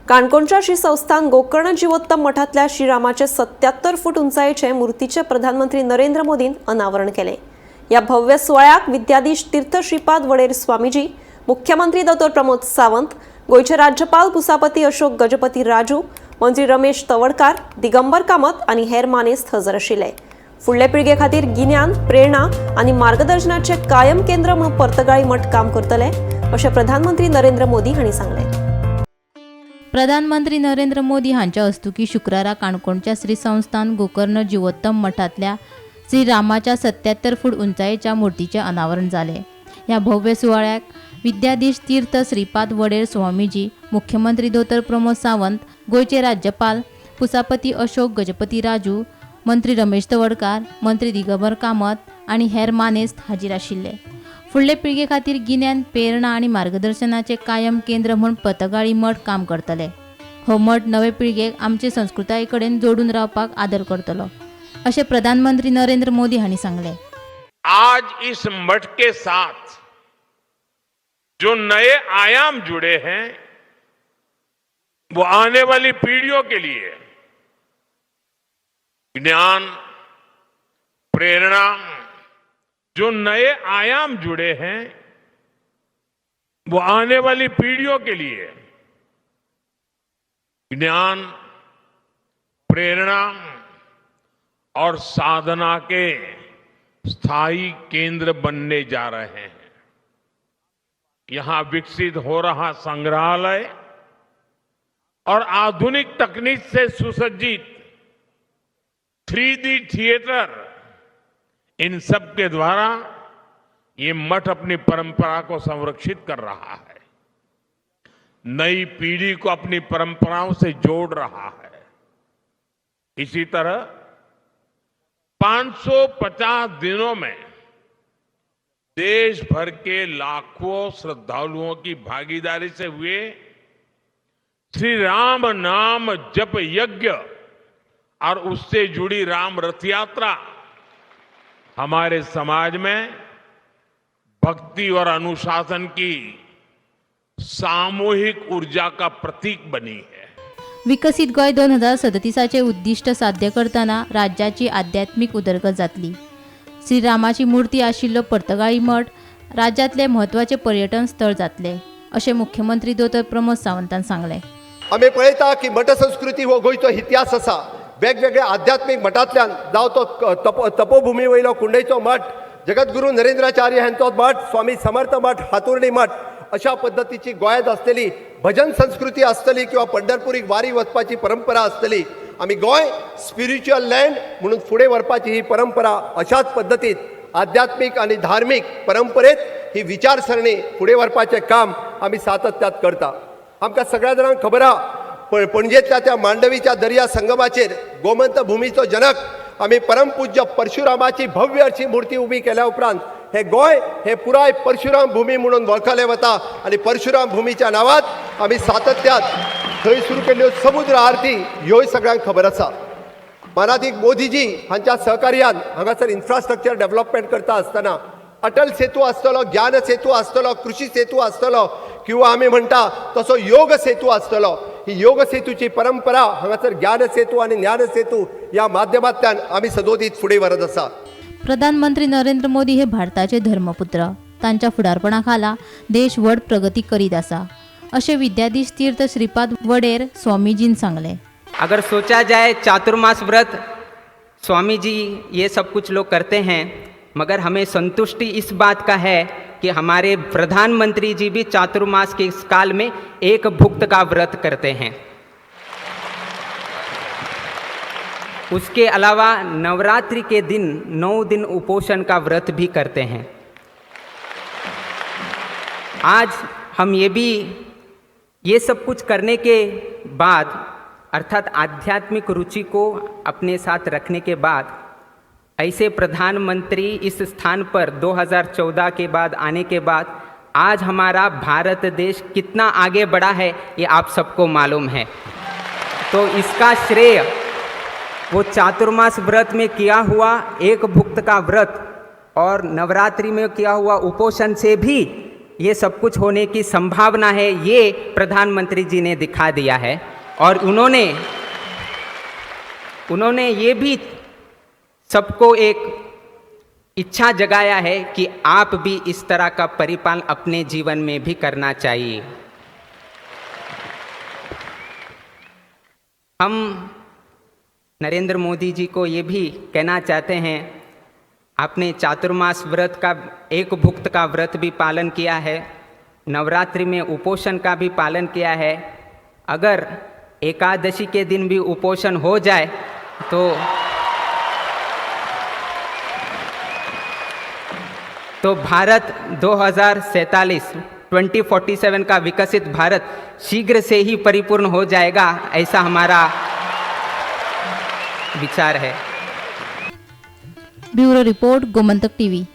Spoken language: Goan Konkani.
काणकोणच्या श्री संस्थान गोकर्ण जिवोत्तम मठांतल्या श्रीरामाचे 77 फूट उंचायेचे मूर्तीचे प्रधानमंत्री नरेंद्र मोदीन अनावरण केले. या भव्य सुवाळ्याक विद्याधीश तीर्थ श्रीपाद वडेर स्वामीजी, मुख्यमंत्री दोतोर प्रमोद सावंत, गोंयचे राज्यपाल पुसापती अशोक गजपती राजू, मंत्री रमेश तवडकार, दिगंबर कामत आनी हेर मानेस्त हजर आशिल्ले. फुडले पिळगे खातीर गिन्यान, प्रेरणा आनी मार्गदर्शनाचे कायम केंद्र म्हणून पर्तगाळी मठ काम करतले अशें प्रधानमंत्री नरेंद्र मोदी हांणी सांगलें. प्रधानमंत्री नरेंद्र मोदी हांच्या हस्तुकीं शुक्रारा काणकोणच्या श्री संस्थान गोकर्ण जिवोत्तम मठांतल्या श्री रामाच्या 77 फूट उंचायेच्या मूर्तीचें अनावरण जालें. ह्या भव्य सुवाळ्याक विद्याधीश तीर्थ श्रीपाद वडेर स्वामीजी, मुख्यमंत्री दोतोर प्रमोद सावंत, गोंयचे राज्यपाल पुसापती अशोक गजपती राजू, मंत्री रमेश तवडकार, मंत्री दिगंबर कामत आनी हेर मानेस्त हाजीर आशिल्ले. फुडले पिळगे खातीर गिन्यान, प्रेरणा आनी मार्गदर्शनाचें कायम केंद्र म्हूण पर्तगाळी मठ काम करतले. हो मठ नवे पिळगेक आमचे संस्कृताये कडेन जोडून रावपाक आदर करतलो अशें प्रधानमंत्री नरेंद्र मोदी हांणी सांगलें. आज इस मठ के साथ जो नए आयाम जुड़े हैं, वो आने वाली पीढ़ियों के लिए ज्ञान, प्रेरणा, जो नए आयाम जुड़े हैं, वो आने वाली पीढ़ियों के लिए ज्ञान, प्रेरणा और साधना के स्थायी केंद्र बनने जा रहे हैं. यहां विकसित हो रहा संग्रहालय और आधुनिक तकनीक से सुसज्जित 3D theatre, in sub K द्वारा ये मठ अपनी परंपरा को संरक्षित कर रहा है, नई पीढ़ी को अपनी परंपराओं से जोड़ रहा है. इसी तरह 550 दिनों में देश भर के लाखों श्रद्धालुओं की भागीदारी से हुए श्री राम नाम जप यज्ञ और उससे जुड़ी राम रथ यात्रा हमारे समाज में भक्ति और अनुशासन की सामूहिक ऊर्जा का प्रतीक बनी है. विकसीत गोंय 2037चें उद्दिश्ट साध्य करतना राज्याची आध्यात्मीक उदरगत जातली. श्रीरामाची मूर्ती आशिल्लो पर्तगाळी मठ राज्यांतलें म्हत्वाचें पर्यटन स्थळ जातलें अशें मुख्यमंत्री दोतोर प्रमोद सावंतान सांगलें. आमी पळयता की मठ संस्कृती हो गोंयचो इतिहास आसा. वेगवेगळ्या आध्यात्मीक मठांतल्यान, जावं तो तपोभुमी वयलो कुंडयचो मठ, जगद्गुरू नरेंद्राचार्य हांचो मठ, स्वामी समर्थ मठ, हातुर्णी मठ, अशा पद्दतीची गोंयांत आसतली भजन संस्कृती आसतली किंवा पंढरपुरीक वारी वचपाची परंपरा आसतली, आमी गोंय स्पिरिच्युअल लँड म्हणून फुडें व्हरपाची ही परंपरा अशाच पद्दतीत आध्यात्मीक आनी धार्मीक परंपरेत ही विचारसरणी फुडें व्हरपाचें काम आमी सातत्यात करता. आमकां सगळ्या जाणांक खबर आहा, पणजेंतल्या त्या मांडवीच्या दर्या संगमाचेर गोमंत भुमीचो जनक आमी परमपूज्य परशुरामाची भव्य अशी मूर्ती उबी केल्या उपरांत हे गोंय हे पुराय परशुराम भूमी म्हणून वळखले वता आनी परशुराम भुमीच्या नांवात आमी सातत्यात थंय सुरू केल्ल्यो समुद्र आरती ह्योय सगळ्यांक खबर आसा. मानादीक मोदीजी हांच्या सहकार्यान हांगासर इन्फ्रास्ट्रक्चर डेव्हलपमेंट करता आसतना अटल सेतू आसतलो, ज्ञान सेतू आसतलो, कृषी सेतू आसतलो किंवा आमी म्हणटा तसो योग सेतू आसतलो, ही योग सेतूची परंपरा हांगासर ज्ञान सेतू आनी ज्ञान सेतू ह्या माध्यमांतल्यान आमी सदोदीत फुडें व्हरत आसा. प्रधानमंत्री नरेंद्र मोदी हे भारताचे धर्मपुत्र. तांच्या फुडारपणा खाला देश व्हड प्रगती करीत आसा अशें विद्याधीश तीर्थ श्रीपाद वडेर स्वामीजीन सांगलें. अगर सोचा जाए, चातुर्मास व्रत, स्वामी जी, ये सब कुछ लोग करते हैं, मगर हमें संतुष्टि इस बात का है कि हमारे प्रधानमंत्री जी भी चातुर्मास के इस काल में एक भुक्त का व्रत करते हैं. उसके अलावा नवरात्रि के दिन 9 दिन उपोषण का व्रत भी करते हैं. आज हम ये भी, ये सब कुछ करने के बाद, अर्थात आध्यात्मिक रुचि को अपने साथ रखने के बाद, ऐसे प्रधानमंत्री इस स्थान पर 2014 के बाद आने के बाद आज हमारा भारत देश कितना आगे बढ़ा है, ये आप सबको मालूम है. तो इसका श्रेय वो चातुर्मास व्रत में किया हुआ एक भुक्त का व्रत और नवरात्रि में किया हुआ उपोषण से भी ये सब कुछ होने की संभावना है, ये प्रधानमंत्री जी ने दिखा दिया है। और उन्होंने उन्होंने ये भी सबको एक इच्छा जगाया है कि आप भी इस तरह का परिपालन अपने जीवन में भी करना चाहिए। हम नरेंद्र मोदी जी को ये भी कहना चाहते हैं, आपने चातुर्मास व्रत का, एक भुक्त का व्रत भी पालन किया है, नवरात्रि में उपोषण का भी पालन किया है। अगर एकादशी के दिन भी उपोषण हो जाए तो भारत 2047 2047 का विकसित भारत शीघ्र से ही परिपूर्ण हो जाएगा, ऐसा हमारा विचार है। Bureau report, Gomantak TV.